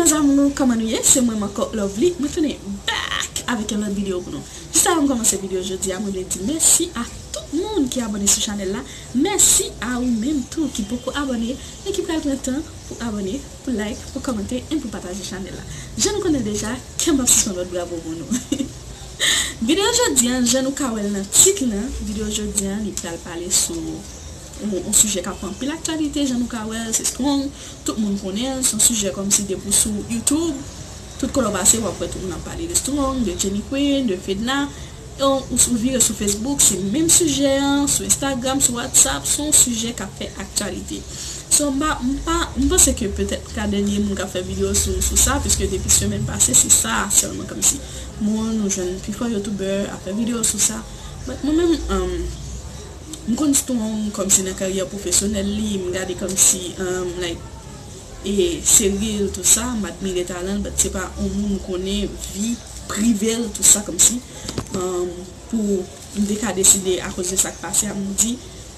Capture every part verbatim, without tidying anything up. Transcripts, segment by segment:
Mes amours, kòman nou ye? Se mwen ankò, Lovely. Mwen tounen back avèk yon lòt videyo pou nou. Jis avan m kòmanse videyo jodi a, mwen vle di mèsi a tout moun ki abòne sou chanèl la. Mèsi a ou menm tou ki poko abòne, men ki pral pran tan pou abòne, pou like, pou kòmante, e pou pataje chanèl la. Jan nou konnen deja, kè m p ap sispann bat bravo pou nou. Videyo jodi a, jan nou ka wè l nan tit lan, videyo jodi a, li pral pale sou yon, yon sijè k ap fè anpil aktyalite, jan nou ka wè l, se Strong, tout moun konnen l, se yon sijè kòmsi depi w sou YouTube, tout kote w pase, w ap wè tout moun ap pale de Strong, de Jenny Queen, de Fedna, e w, ou sou vire sou Facebook, se menm sijè an, sou Instagram, sou WhatsApp, se yon sijè k ap fè aktyalite. So, m pa, m pa, m panse ke petèt m ka dènye moun k ap fè videyo sou, sou sa, piske depi semèn pase, se sa sèlman kòmsi moun, ou jwenn pifò youtubè ap fè videyo sou sa. But mwen menm, um, m konn Strong kòmsi nan karyè pwofesyonèl li, m gade kòmsi, um, like, e seri l, tout sa, m admire talan l, but se pa yon moun m konnen vi prive l, tout sa, kòmsi, um, pou m te ka deside akoz de sa k pase a, m di,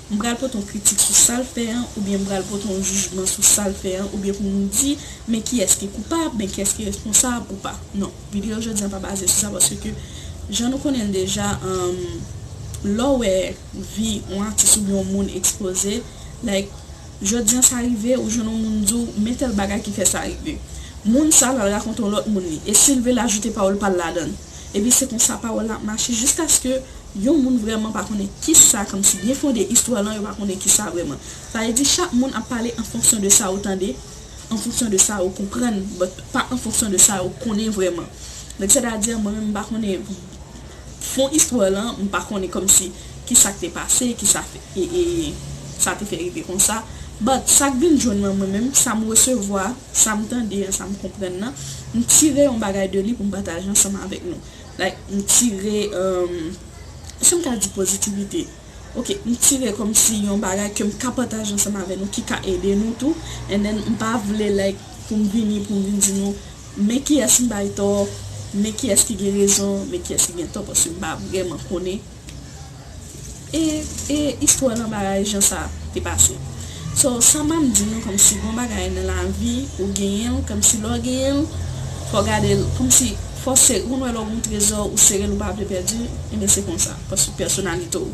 m pral pote yon kritik sou sa l fè an, oubyen m pral pote yon jijman sou sa l fè an, oubyen pou m di, men kiyès ki koupab, men kiyès ki responsab ou pa. Non, videyo jodi a pa baze sou sa, paske jan nou konnen l deja, um, lè w wè vi yon atis oubyen yon moun ekspoze, like, jodi a sa rive, ou jwenn yon moun di w, men tèl bagay ki fè sa rive. Moun sa l al rakonte yon lòt moun li, e si l vle l ajoute pawòl pa l ladan l. Epi se konsa pawòl la ap mache jiskaske yon moun vrèman pa konnen kisa, kòmsi byen fonde istwa lan, yo pa konnen kisa vrèman. Sa vle di chak moun ap pale an fonksyon de sa yo tande, an fonksyon de sa yo konprann, but pa an fonksyon de sa yo konnen vrèman. Donk, sètadi, mwen menm, m pa konnen fon istwa lan, m pa konnen kòmsi kisa k te pase, kisa fè, e, e, sa te fè rive konsa. But, sa k vin jwenn mwen, mwen menm, sa m resevwa, sa m tande, sa m konprann nan, m tire yon bagay de li pou m pataje ansanm avèk nou. Like, m tire, um, èske m ka di pozitivite? Ok, m tire kòmsi yon bagay ke m ka pataje ansanm avè nou, ki ka ede nou tou. And then, m pa vle, like, pou m vini, pou m vin di nou, men kiyès m bay tò, men kiyès ki gen rezon, men kiyès ki gen tò, paske m pa vrèman konnen. E, e istwa nan bagay jan sa te pase. So, sa m ap di nou, kòmsi gon bagay nan lavi, ou genyen l, kòmsi lè w genyen l, fò w gade l, kòmsi fò w sere, ou konn wè lè w gen yon trezò, ou sere l, ou pa vle pèdi, enben se konsa, paske pèsonalite w.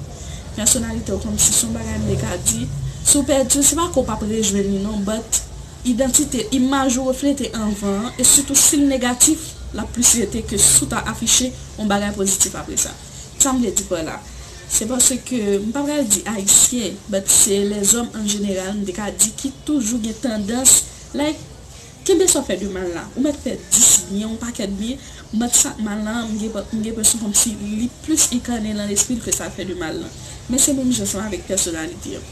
Pèsonalite w kòmsi se yon bagay m te ka di, si w pèdi l, se pa ke w p ap rejwenn li non, but idantite, imaj ou reflete anvan an, e sitou si l negatif, l ap plis rete ke si w ta afiche yon bagay pozitif apre sa. Sa m vle di pa la, se paske m pa pral di Ayisyen, but se lèzòm an jeneral, m te ka di ki toujou gen tandans, like, kenbe sa w fè de mal la. Ou mèt fè dis byen, yon pakèt byen, but sa k mal la, m gen, m gen enpresyon kòmsi li plis enkane nan lespri l ke sa k fè de mal lan. Men se menm jan sa avèk pèsonalite an.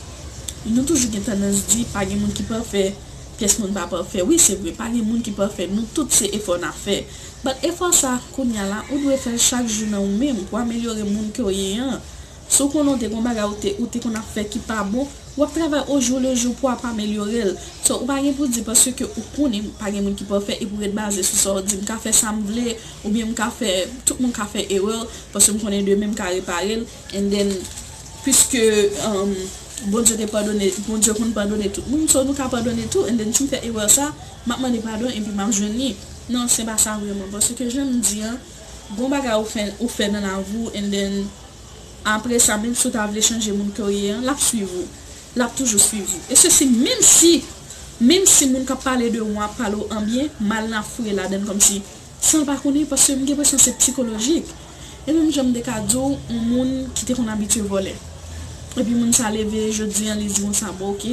Nou toujou gen tandans di, pa gen moun ki pafè, pyès moun pa pafè. Wi, se vre, pa gen moun ki pafè. Nou tout se efò n ap fè. But efò sa, kounye a la, ou dwe fè l chak jou nan ou menm pou amelyore moun ke w ye an. Si w konnen w te gen yon bagay ou te, ou te konn ap fè ki pa bon, w ap travay au jour le jour pou w ap amelyore l. So, ou pa gen pou di paske ou konnen pa gen moun ki pafè epi w ret baze sou sa w di, "M ka fè sa m vle," oubyen, "M ka fè, tout moun ka fè erè, paske m konnen demen m ka repare l." And then, piske, um, Bondye te padone, Bondye konn padone tout moun, so nou ka padone tou, and then si m fè erè sa, m ap mande padon epi m ap jwenn li. Non, se pa sa vrèman, paske jan m di an, gon bagay ou fè, ou fè nan lavi w, and then, apre sa, menm si w ta vle chanje moun ke w ye an, l ap swiv ou. L ap toujou swiv ou. E sesi, menm si, menm si moun k ap pale de ou an ap pale w an byen, mal nan ap foure ladan l kòmsi, san l pa konnen, paske m gen enpresyon se sikolojik. E menm jan m te ka di w, yon moun ki te konn abitye vòlè. Epi moun sa leve, jodi an, li di konsa, bon, ok,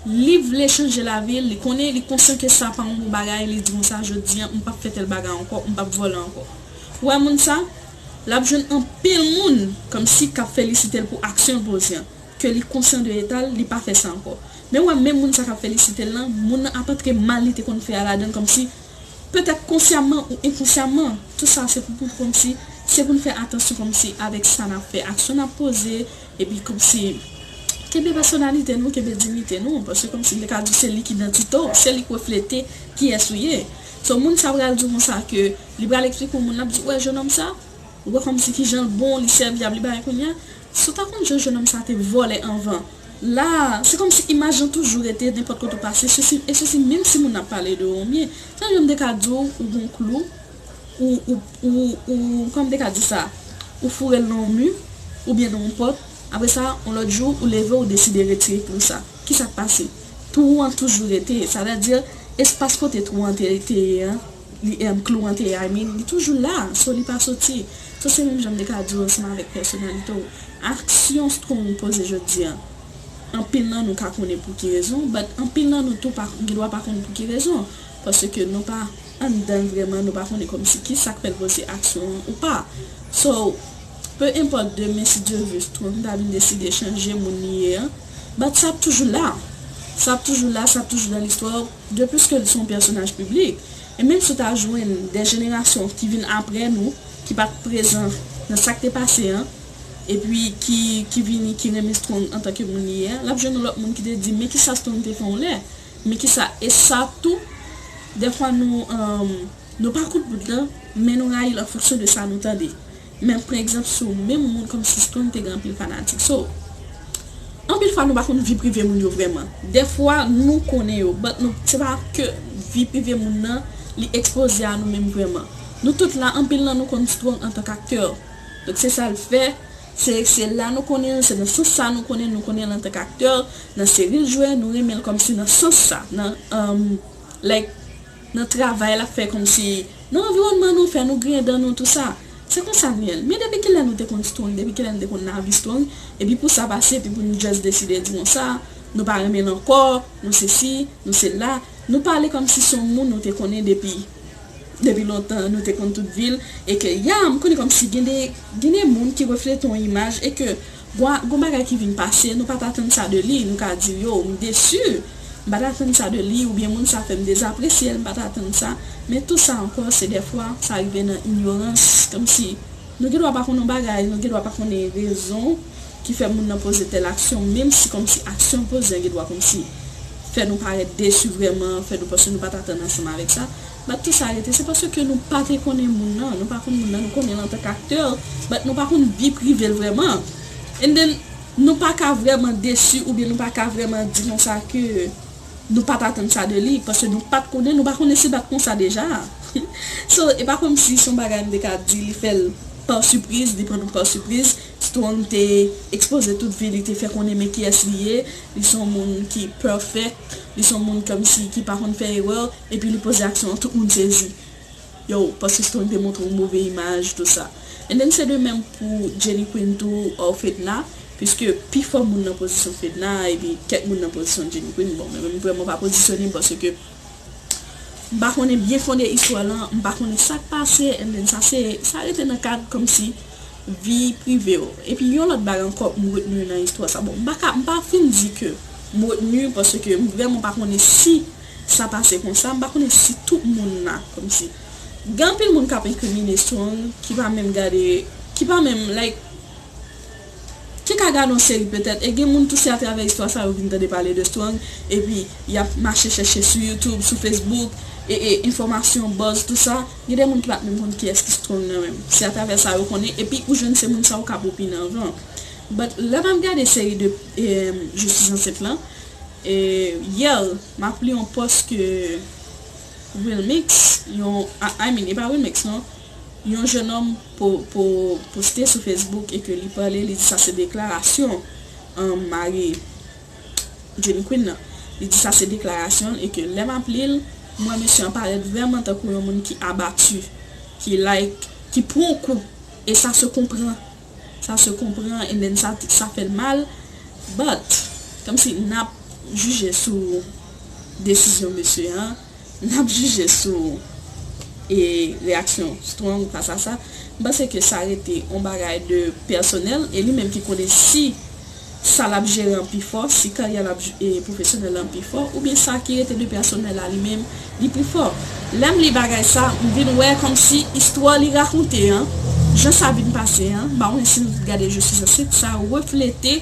li vle chanje lavi l, li konnen, li konsyan ke sa pa yon bon bagay, li di konsa, jodi an, m p ap fè tèl bagay ankò, m p ap vòlè ankò. Ou wè moun sa, l ap jwenn anpil moun kòmsi k ap felisite l pou aksyon l poze an, ke li konsyan de eta l, li pa fè sa ankò. Men ou wè menm moun sa k ap felisite l lan, moun nan ap antre mal li te konn fè a ladan l kòmsi, petèt konsyaman ou enkonsyaman, tout sa se pou, pou kòmsi, se pou n fè atansyon kòmsi avèk sa n ap fè, aksyon n ap poze, epi kòmsi kenbe pèsonalite nou, kenbe diyite nou, paske kòmsi m te ka di se li ki idantite w, se li k reflete kiyès ou ye. So, moun sa pral di w konsa ke li pral eksplike w, moun nan ap di, "Ou wè jennonm sa? Ou wè kòmsi kijan l bon, li sèvyab, li bagay kounye a?" Si w ta konn jan jennonm sa te vòlè anvan, La, se kòmsi imaj lan toujou rete nenpòt kote w pase, sesi e sesi, menm si moun ap pale de ou byen. Sa jan m te ka di w, ou gon klou, ou, ou, ou, ou, kòman m te ka di sa, ou foure l nan yon mi, oubyen nan yon pòt, apre sa, yon lòt jou, ou leve, ou deside retire klou sa. Kisa k pase? Twou an toujou rete, sa vle di, espas kote twou an te, te ye an, li, em, klou an te ye, I mean, li toujou la, so li pa soti. So se menm jan m te ka di w ansanm avèk pèsonalite w. Aksyon strong ou poze jodi an, anpil nan nou ka konnen pou ki rezon, but anpil nan nou tou pa, gen dwa pa konn pou ki rezon, paske nou pa anndan l vrèman, nou pa konnen kòmsi ki sa k fè l poze aksyon an ou pa. So, peu importe demen, si Dye vle, Strong ta vin deside chanje moun li ye an, but sa ap toujou la. Sa ap toujou la, sa ap toujou nan listwa, de plus ke l se yon pèsonaj piblik. E menm si w ta jwenn de jenerasyon ki vin apre nou, ki pa t prezan nan sa k te pase an, epi ki, ki vini, ki renmen Strong antanke moun li ye a, l ap jwenn yon lòt moun ki te di, men kisa Strong te fè yon lè, men kisa, e sa tou, dèfwa nou, um, nou pa kout bout lan, men nou rayi l an fonksyon de sa nou tande. Men pran egzanp sou menm moun kòmsi Strong te gen anpil fanatik. So, anpil fwa nou pa konn vi prive moun yo vrèman. Dèfwa nou konnen yo, but nou, se pa ke vi prive moun nan li ekspoze a nou menm vrèman. Nou tout la, anpil nan nou konn Strong antank aktè. Donk se sa l fè, se, se la nou konnen l, se nan sans sa nou konnen, nou konnen l antank aktè, nan seri l jwe, nou renmen l kòmsi nan sans sa, nan, um, like, nan travay l ap fè kòmsi, nan anviwònman nou fè nou griyen dan nou, tou sa. Se konsa l ye. Men depi kilè nou te konn Strong, depi kilè nou te konn lavi Strong, epi pou sa pase, epi pou nou just deside di konsa, nou pa renmen l ankò, nou sesi, nou sela, nou pale kòmsi se yon moun nou te konnen depi, depi lontan, nou te konn tout vi l, e ke, ya, m konnen kòmsi gen de, gen de moun ki reflete yon imaj, e ke Gon, gon bagay ki vin pase, nou pa t atann sa de li, nou ka di, yo, m desi, m pa t atann sa de li, oubyen moun sa fè m dezapresye l, m pa t atann sa. Men tou sa ankò, se dèfwa, sa rive nan inyorans, kòmsi nou gen dwa pa konn yon bagay, nou gen dwa pa konnen rezon ki fè moun nan poze tèl aksyon, menm si kòmsi aksyon poze an gen dwa kòmsi fè nou parèt desi vrèman, fè nou panse nou pa t atann ansanm avèk sa. But tou sa rete, se paske nou pa te konnen moun nan, nou pa konn moun nan, nou konnen l antank aktè, but nou pa konn vi prive l vrèman. And then, nou pa ka vrèman desi oubyen nou pa ka vrèman di konsa ke nou pa t atann sa de li, paske nou pa t konnen, nou pa konnen si l pa t konsa deja. So, e pa kòmsi se yon bagay m te ka di, li fè l pa sipriz, li pran nou pa sipriz. Strong te ekspoze tout vi li, te fè konnen men kiyès li ye, li se yon moun ki perfect, li se yon moun kòmsi ki pa konn fè erè, epi li poze aksyon an, tout moun sezi. Yo, paske Strong te montre yon move imaj, tou sa. And then se de menm pou Jenny Queen tou, or Fedna, piske pifò moun nan pozisyon Fedna, epi kèk moun nan pozisyon Jenny Queen. Bon, men mwen vrèman pa pozisyone m paske m pa konnen byen fonde istwa lan, m pa konnen sa k pase, and then sa se, sa rete nan kad kòmsi vi prive w. Epi yon lòt bagay ankò m retni nan istwa sa. Bon, m pa ka, m pa fin di ke m retni paske m vrèman pa konnen si sa pase konsa, m pa konnen si tout moun la, kòmsi. Gen anpil moun k ap enkrimine Strong, ki pa menm gade, ki pa menm, like, ki ka gade yon seri petèt, e gen moun tou se atravè istwa sa yo vin tande pale de Strong, epi y ap mache chèche sou YouTube, sou Facebook, e, e enfòmasyon, buzz, tou sa. Gen de moun ki pa t menm konn kiyès ki Strong nan menm. Se atravè sa yo konnen, epi ou jwenn se moun sa yo k ap opine anvan. But lè m ap gade seri de, em, Je suis enceinte lan, e, yè, m ap li yon pòs ke Wilmix, yon, I, I mean, e pa Wilmix non, yon jennonm po, po, poste sou Facebook e ke li pale, li di sa se deklarasyon, um, mari Jenny Queen nan. Li di sa se deklarasyon l e ke lè m ap li l, m wè mesye an parèt vrèman tankou yon moun ki abati, ki like, ki pran kou. E sa se konprann. Sa se konprann, and then sa, sa fè l mal. But, kòmsi n ap jije sou desizyon mesye an, n ap jije sou, e, reyaksyon Strong fas a sa. M panse ke sa rete yon bagay de pèsonèl, e li menm ki konnen si sa l ap jere an pi fò, si karyè l ap j-, e, pwofesyonèl lan pi fò, oubyen sa ki rete de pèsonèl a li menm, li pi fò. Lè m li bagay sa, m vin wè kòmsi istwa li rakonte an, jan sa vin pase an, m pa konnen si nou tout gade Je suis enceinte, sa reflete,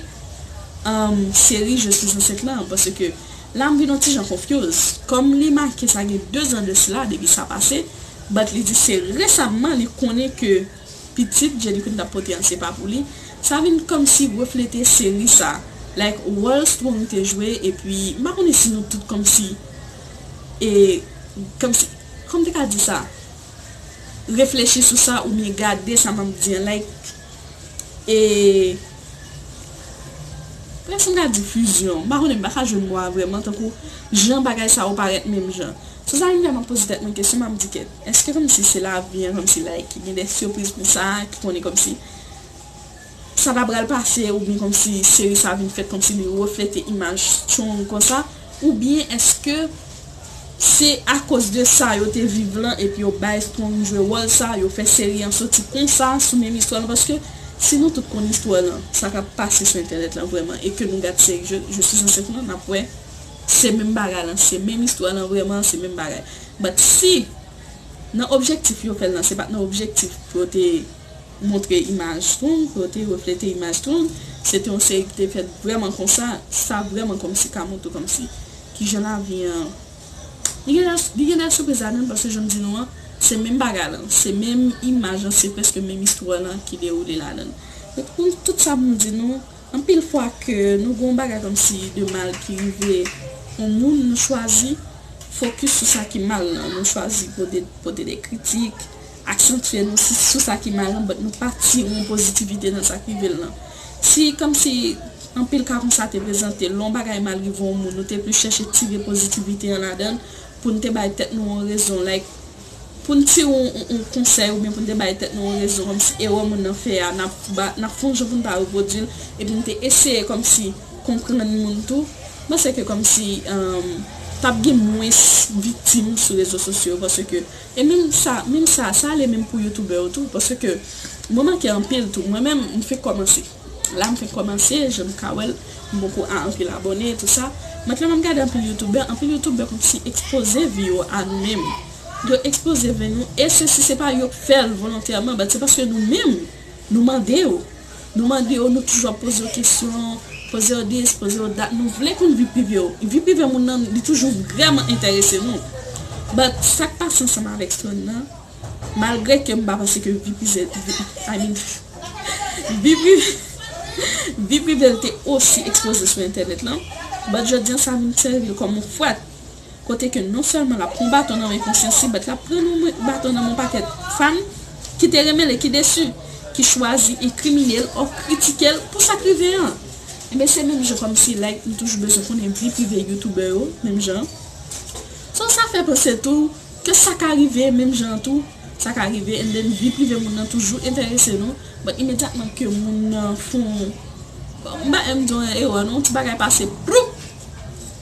um, seri Je suis enceinte lan, paske la m vin yon ti jan confuse. Kòm li make sa gen de zan de sila depi sa pase, but li di se resamman li konnen ke pitit Jenny Queen t ap pote an se pa pou li, sa vin kòmsi reflete seri sa. Like, wòl Strong te jwe, epi m pa konnen si nou tout kòmsi, e, kòmsi, kòm te ka di sa, reflechi sou sa oubyen gade sa m ap di an, like, e, prèske m ka di fizyon, m pa konnen, m pa ka jwenn mo a vrèman, tankou jan bagay sa yo parèt menm jan. Sou sa menm jan m ap poze tèt mwen kesyon, m ap di kèt, èske kòmsi se lavi an, kòmsi, like, gen de sipriz pou sa, ki konnen kòmsi sa ta pral pase, oubyen kòmsi seri sa vin fèt kòmsi li reflete imaj Strong konsa, oubyen èske se akoz de sa yo te viv lan epi yo bay Strong jwe wòl sa, yo fè seri an soti konsa sou menm istwa lan, paske si nou tout konn istwa lan, sa k ap pase sou entènèt lan vrèman, e ke nou gad seri Je, Je suis un chef lan, n ap wè se menm bagay lan, se menm istwa lan vrèman, se menm bagay. But si nan objektif yo fè l lan, se pa t nan objektif pou yo te montre imaj Strong, pou yo te reflete imaj Strong, se te yon seri ki te fèt vrèman konsa, sa vrèman kòmsi ka montre kòmsi kijan lavi an. Li gen de, li gen de sipriz ladan l, paske jan m di nou an, se menm bagay lan, se menm imaj lan, se prèske menm istwa lan ki dewoule ladan l. Donk, pou tout sa pou m di nou, anpil fwa ke nou gen yon bagay kòmsi de mal ki rive yon moun, nou chwazi fokis sou sa ki mal lan, nou chwazi pote, pote de kritik, aksantye nou si, sou sa ki mal lan, but nou pa tire yon pozitivite nan sa k rive l lan. Si, kòmsi, anpil ka konsa te prezante, lè yon bagay mal rive yon moun, nou te plis chèche tire pozitivite an ladan l, pou n te bay tèt nou yon rezon, like, pou n tire yon, yon, yon konsèy oubyen pou n te bay tèt nou yon rezon, kòmsi erè moun nan fè a, n ap ba, n ap fè yon jan pou n pa repwodui l, epi n te eseye kòmsi konprann moun tou, m panse ke kòmsi, um, t ap gen mwens viktim sou rezo sosyo yo, paske, e menm sa, menm sa, sa ale menm pou youtubè yo tou, paske mwen manke anpil tou, mwen menm, m fenk kòmanse. La, m fenk kòmanse, jan nou ka wè l, m poko a anpil abòne, tou sa. Mentnan, m gade anpil youtubè, anpil youtubè kòmsi ekspoze vi yo a nou menm. Yo ekspoze vi nou, e se si se pa yo k fè l volontèman, but se paske nou menm, nou mande yo. Nou mande yo, nou toujou ap poze yo kesyon, poze yo dis, poze yo dat, nou vle konn vi prive yo. Vi prive moun nan, li toujou vrèman enterese nou. But sa k pase ansanm avèk Strong nan, malgre ke m pa panse ke vi prive, vi, I mean, vi prive, vi prive l te osi ekspoze sou entènèt lan, but jodi an sa vin sèvi l kòm yon fwèt, kote ke non sèlman l ap pran baton nan men konsyans li, but l ap pran yon baton nan men yon pakèt fanm ki te renmen l e ki desi, ki chwazi enkrimine l, or kritike l pou sa k rive an. Enben, se menm jan kòmsi, like, nou toujou bezwen konnen vi prive youtubè yo, menm jan. So, sa fè panse tou ke sa ka rive, menm jan an tou, sa ka rive, and then vi prive moun nan toujou enterese nou, but imedyatman ke moun nan fè yon, bon, m pa menm di yon erè, non, yon ti bagay pase, ploup!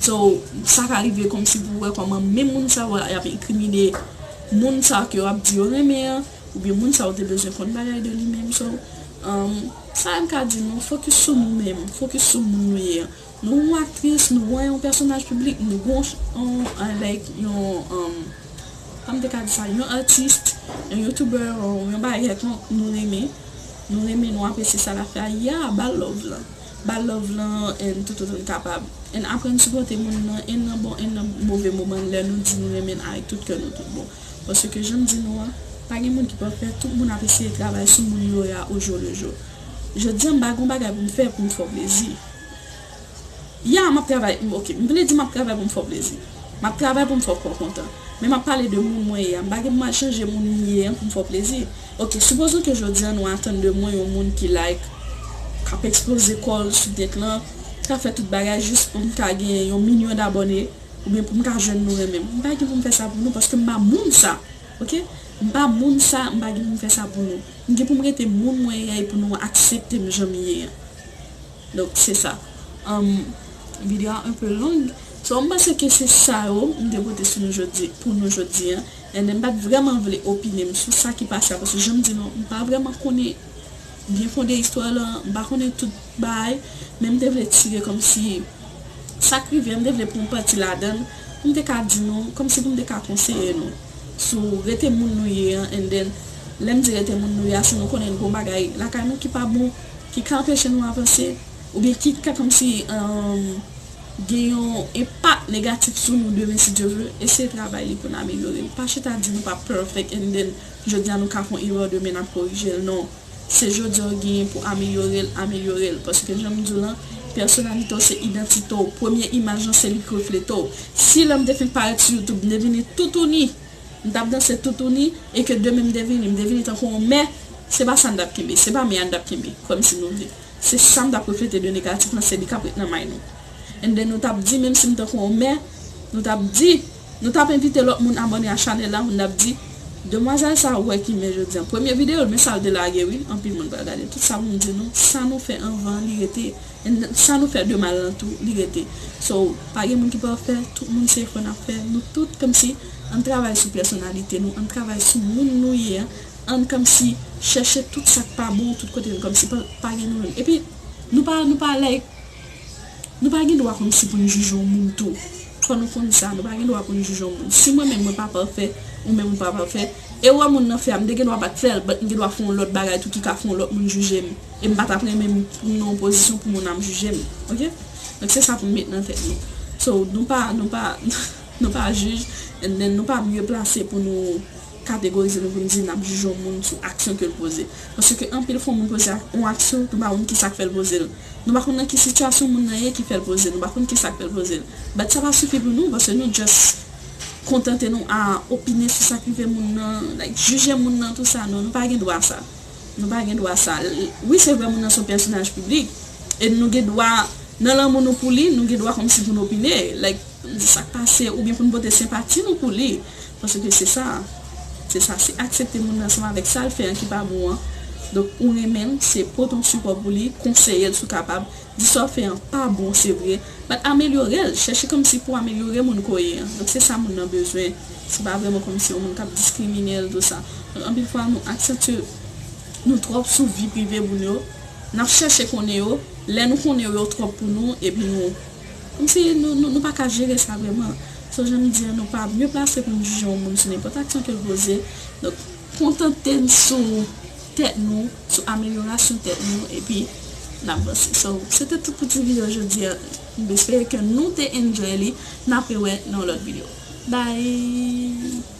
So, sa ka rive kòmsi pou wè kòman menm moun sa yo y ap enkrimine moun sa yo ke yo ap di yo renmen an, oubyen moun sa yo te bezwen konn bagay de li menm. So, um, sa m ka di nou, fokis sou nou menm, fokis sou moun nou ye an. Nou yon aktris, nou yon pèsonaj piblik, nou yon, yon, yon, like, yon, um, kòman m te ka di sa, yon atis, yon youtubè, yon, yon bagay kèlkonk, nou renmen, nou renmen, nou apresye sa l ap fè a, yeah, ba l love lan. Ba l love lan, and tout otan n kapab. And aprann sipòte moun nan, and nan bon, and nan move moman, lè nou di nou renmen l avèk tout kè nou, tout bon. Paske jan m di nou an, pa gen moun ki pafè, tout moun ap eseye travay sou moun yo ye a au jour le jour. Jodi an, m pa gen yon bagay pou m fè pou m fè w plezi. Ya, m ap travay, m, ok, m vle di m ap travay pou m fè w plezi. M ap travay pou m fè w kè w kontan. Men m ap pale de moun mwen ye a. M pa gen pou m al chanje moun m ye an pou m fè w plezi. Ok, sipozon ke jodi an nou atann de mwen yon moun ki, like, k ap ekspoze kò l sou nèt lan, k ap fè tout bagay jis pou m ka gen yon milyon dabòne, oubyen pou m ka jwenn nou renmen m. M pa gen pou m fè sa pou nou, paske m pa moun sa. Ok? M pa moun sa, m pa gen pou m fè sa pou nou. M gen pou m rete moun mwen ye a e pou nou aksepte m jan m ye an. Donk, se sa. Um, videyo a un peu long. So, m panse ke se sa yo m te pote sou nou jodi, pou nou jodi an. And then, m pa t vrèman vle opine m sou sa ki pase a, paske jan m di nou, m pa vrèman konnen byen fonde istwa lan, m pa konnen tout bagay, men m te vle tire kòmsi sa k rive, m te vle pran pati ladan l, pou m te ka di nou, kòmsi pou m te ka konseye nou sou rete moun nou ye an, and then, lè m di rete moun nou ye a, si nou konnen n gon bagay lakay nou ki pa bon, ki ka anpeche nou avanse, oubyen ki ka kòmsi, um, gen yon enpak negatif sou nou demen, si Dye vle, eseye travay li pou n amelyore l. Pa chita di nou pa perfect, and then, jodi a nou ka fè yon erè, demen n ap korije l, non. Se jodi a w genyen pou amelyore l, amelyore l. Paske jan m di w lan, Pèsonalite w se idantite w. Premye imaj lan se li k reflete w. Si lè m te fin parèt sou YouTube, m te vini toutouni, m t ap danse toutouni, e ke demen m te vini, m te vini tankou yon mè, se pa sa n t ap kenbe, se pa mè a n t ap kenbe, kòmsi nou vle. Se sa m t ap reflete de negatif lan, se li k ap ret nan may nou. And then nou t ap di, menm si m tankou yon mè, nou t ap di, nou t ap envite lòt moun abòne a chanèl la, nou t ap di, demwazèl sa ou wè ki men jodi a. Premye videyo l, men sa l te lage wi, anpil moun pral gade. Tout sa moun di nou, sa nou fè anvan, li rete. And sa nou fè de mal lan tou, li rete. So, pa gen moun ki pafè, tout moun se efò n ap fè. Nou tout, kòmsi, ann travay sou pèsonalite nou, ann travay sou moun nou ye a, ann kòmsi chèche tout sa k pa bon, tout kote nou kòmsi pa, pa gen nou menm. Epi, nou pa, nou pa, like, nou pa gen dwa kòmsi pou n jije yon moun tou. Fò nou konn sa, nou pa gen dwa pou n jije yon moun. Si mwen menm mwen pa pafè, ou menm ou pa pafè, erè moun nan fè a, m te gen dwa pa t fè l, but m gen dwa fè yon lòt bagay tou ki ka fè yon lòt moun jije m. E m pa t ap renmen m pou m nan yon pozisyon pou moun nan jije m. Oke? Donk se sa pou m met nan tèt nou. So, nou pa, nou pa, nou pa jij, and then nou pa mye plase pou nou kategorize nou pou n di n ap jije yon moun sou aksyon ke l poze. Paske anpil fwa moun poze ak-, yon aksyon, nou pa konn kisa k fè l poze l. Nou pa konn nan ki sitiyasyon moun nan ye ki fè l poze l. Nou pa konn kisa k fè l poze l. But sa pa sifi pou nou, paske nou just kontante nou a opine sou sa k rive moun nan, like, jije moun nan, tou sa. Non, nou pa gen dwa sa. Nou pa gen dwa sa. L-, wi, se vre, moun nan se yon pèsonaj piblik. E nou gen dwa, nan lanmou nou pou li, nou gen dwa kòmsi pou n opine. Like, pou n di sa k pase, oubyen pou n pote senpati nou pou li. Paske se sa. Se sa, se aksepte moun nan ansanm avèk sa l fè an ki pa bon an. Donk, ou renmen l, se pote yon sipò pou li, konseye l si w kapab. Di sa w fè an pa bon, se vre. But amelyore l, chèche kòmsi pou amelyore moun ke w ye an. Donk, se sa moun nan bezwen. Se pa vrèman kòmsi yon moun k ap diskrimine l, tou sa. Donk, anpil fwa, nou aksantye nou twòp sou vi prive moun yo. N ap chèche konnen yo. Lè nou konnen yo, yo twòp pou nou, epi nou, kòmsi nou, nou, nou pa ka jere sa vrèman. So, jan m di an, nou pa mye plase pou n jije yon moun sou nenpòt aksyon ke l poze. Donk, kontante n sou tèt nou, sou amelyorasyon tèt nou, epi n ap vanse. So, se te tout pou ti videyo jodi a. M espere ke nou te enjoy li. N ap rewè nan yon lòt videyo. Bye!